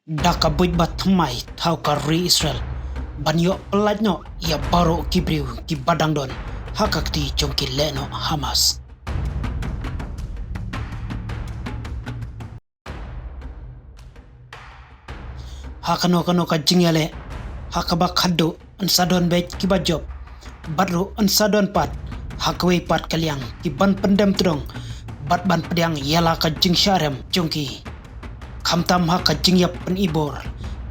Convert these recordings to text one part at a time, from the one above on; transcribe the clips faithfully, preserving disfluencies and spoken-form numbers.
da ka buit ba thymmai thaw ka ri Israel ban ïoh pyllait noh ïa baroh ki briew kiba dang don ha ka kti jong ki lehnoh Hamas. Ha kano kano ka jingïaleh, ha kaba khadduh yn sa don beit kiba jop, bad ruh yn sa don pat ha kawei pat ka liang ki ban pyndem tdong bad ban pdiang ïa la ka jingshah rem jong ki, khamtam ha ka jingïap pynibor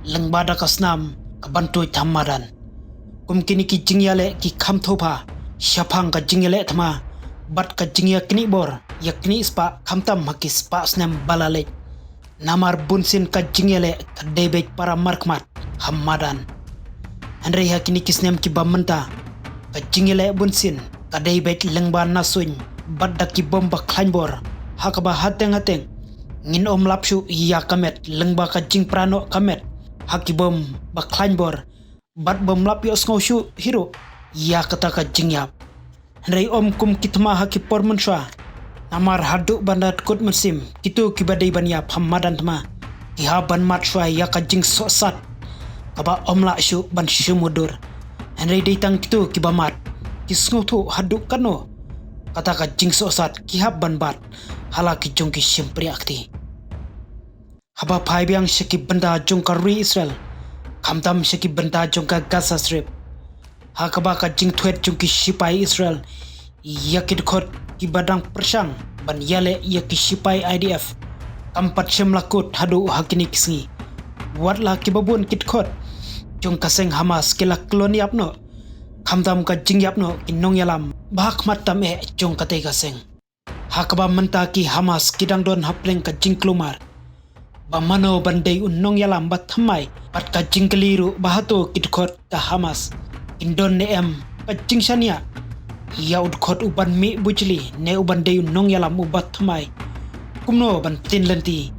lyngba da ka snam ka ban tuid ha madan. Kum kine ki jingïaleh ki kham thoh bha shaphang ka jingïaleh thma bad ka jingïaknieh bor ïaknieh spah khamtam ha ki spah snem ba la leit. Namar bunsien ka jingïaleh ka dei beit para markhmat ha madan. Hynrei ha kine ki snem kiba mynta, ka jingïaleh bunsien ka dei beit lyngba na suiñ bad da ki bom ba khlaiñ bor, ha kaba hateng hateng ngin ym lap shuh ïa ka met lyngba ka jingpra noh ka met ha ki bom ba khlaiñ bor, bad bym lap ïohsngew shuh hi ruh ïa kata ka jingïap. Hynrei ym kum ki thma ha ki por mynshuwa, namar haduh ban da dkut mynsiem kito kiba dei ban ïap ha madan thma ki hap ban mad shuwa ïa ka jingsohsat kaba ym lah shuh ban shu mutdur. Hynrei dei tang kito kiba mad ki sngewthuh haduh katno kata ka jingsohsat ki hap ban bat ha la ki jong ki shympriahkti. Haba phai biang sha ki bynta jong ka ri Israel, khamtam sha ki bynta jong ka Gaza Strip, ha kaba ka jingthwet jong ki shipai Israel ïa ki dkhot kiba dang pyrshang ban ïaleh ïa ki shipai I D F kam pat shym la kut haduh ha kine ki sngi. Wat la kiba bun ki dkhot jong ka seng Hamas ki la kyllon ïap noh, khamtam ka jingïap noh ki nongïalam ba ha khmat tam eh jong katei ka seng. Ha kaba mynta ki Hamas ki dang don hapdeng ka jingkulmar ba mano ban dei u nongïalam ba thymmai, bad ka jingkylli ruh ba hato ki dkhot ka Hamas kin don ne em ka jingshaniah ïa u dkhot u ban mih bujli ne u ban dei u nongïalam u ba thymmai. Kumno ban pynlynti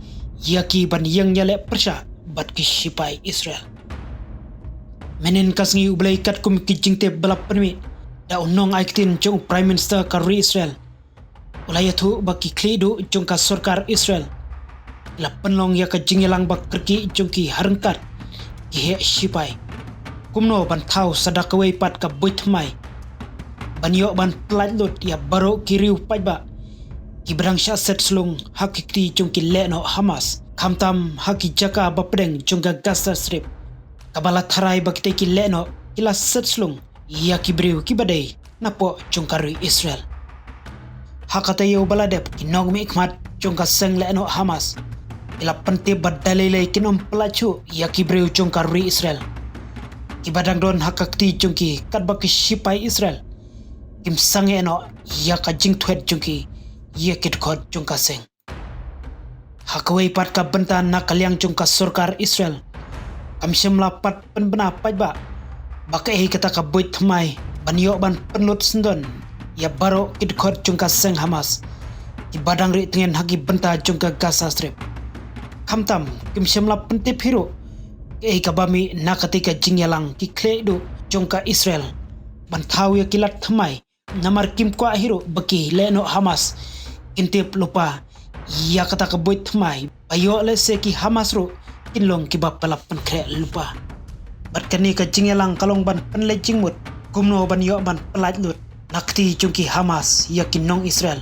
ïa ki ban ïeng ïaleh pyrshah bad ki shipai Israel. Mynhynnin ka sngi U Blei, katkum ki jingtip ba la pynmih da u nongai ktien jong u Prime Minister ka ri Israel, u la ïathuh ba ki khlieh duh jong ka sorkar Israel la pynlong ïa ka jingïalang ba kyrkieh jong ki ha ryngkat ki heh shipai. Kumno ban thaw sa da kawei pat ka buit thymmai ban ïoh ban pyllait lut ïa baroh ki riew paidbah kiba dang shah set slung ha ki kti jong ki lehnoh Hamas, khamtam ha ki jaka ba pdeng jong ka Gaza Strip, kaba la tharai ba kitei ki lehnoh ki la set slung ïa ki briew kiba dei napoh jong ka ri Israel. Ha ka taïew ba la dep, ki nongmihkhmat jong ka seng lehnoh Hamas ki la pyntip ba da lei lei kin ym pyllait shuh ïa ki briew jong ka ri Israel kiba dang don ha ka kti jong ki, katba ki shipai Israel kim sangeh noh ïa ka jingthwet jong ki ïa ki dkhot jong ka seng. Ha kawei pat ka bynta, na ka liang jong ka sorkar Israel, kam shym la pat pynbna paidbah ba kaei kata ka buit thymmai ban ïoh ban pynlut syndon ïa baroh ki dkhot jong ka seng Hamas kiba dang rieh tngen ha ki bynta jong ka Gaza Strip. Khamtam kim shym la pyntip hi ruh kaei kaba mih na katei ka jingïalang ki khlieh duh jong ka Israel ban thaw ïa ki lad thymmai. Namar kim kwah hi ruh ba ki lehnoh Hamas kin tip lypa ïa kata ka buit thymmai, ba ïoh lehse ki Hamas ruh kin long kiba pynlap pynkhreh lypa. Bad kane ka jingïalang ka long ban pynleit jingmut kumno ban ïoh ban pyllait lut na kti jong ki Hamas ïa ki nong Israel,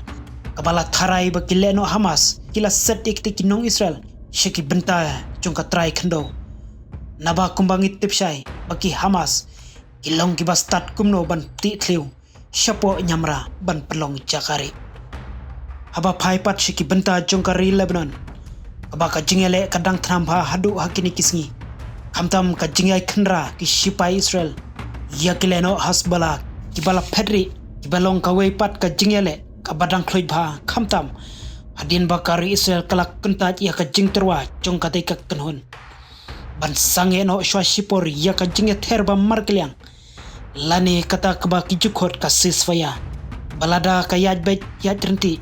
kaba la tharai ba ki lehnoh Hamas ki la set ïa kitei ki nong Israel sha ki bynta jong ka trai khyndew. Naba kumba ngi tip shai ba ki Hamas ki long kiba stad kumno ban ptih thliew shapoh ñiamra ban pynlong jaka rieh. Haba phai pat sha ki bynta jong ka ri Lebanon, kaba ka jingïaleh ka dang thnam bha haduh ha kine ki sngi, khamtam ka jingïai khynra ki shipai Israel ïa ki lehnoh Hezbollah kiba la phet rieh, kiba long kawei pat ka jingïaleh kaba dang khluid bha, khamtam hadien ba ka ri Israel ka la kyntait ïa ka jingtyrwa jong katei ka kynhun ban sangeh noh shuwa shipor ïa ka jingïather ba markylliang, lane kata kaba ki ju khot ka ceasefire, ba lada ka ïaid beit ïaid ryntih,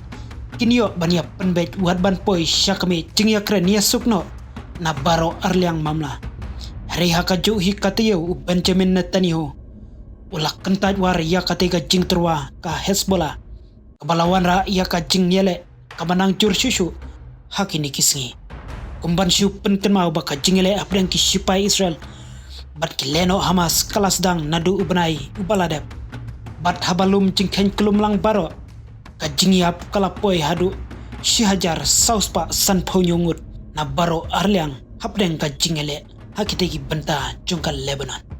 kin ïoh ban ïa pynbeit wat ban poi sha ka mih jingïakren ïasuk noh na baroh arliang mamla. Hynrei ha kajuh hi ka taïew, u Benjamin Netanyahu u la kyntait war ïa katei ka jingtyrwa ka Hezbollah, kaba la wanrah ïa ka jingïaleh kaba nang jur shuh shuh ha kine ki sngi. Kumban shu pynkynmaw ba ka jingïaleh hapdeng ki shipai Israel bad ki lehnoh Hamas ka la sdang naduh u bnai u ba la dep. Bad haba lum jingkheiñ kyllum lang baroh, ka jingïap ka la poi haduh shi hajar saw spah san phew hynñiew ngut na baroh arliang hapdeng ka jingïaleh ha kitei ki bynta jong ka Lebanon.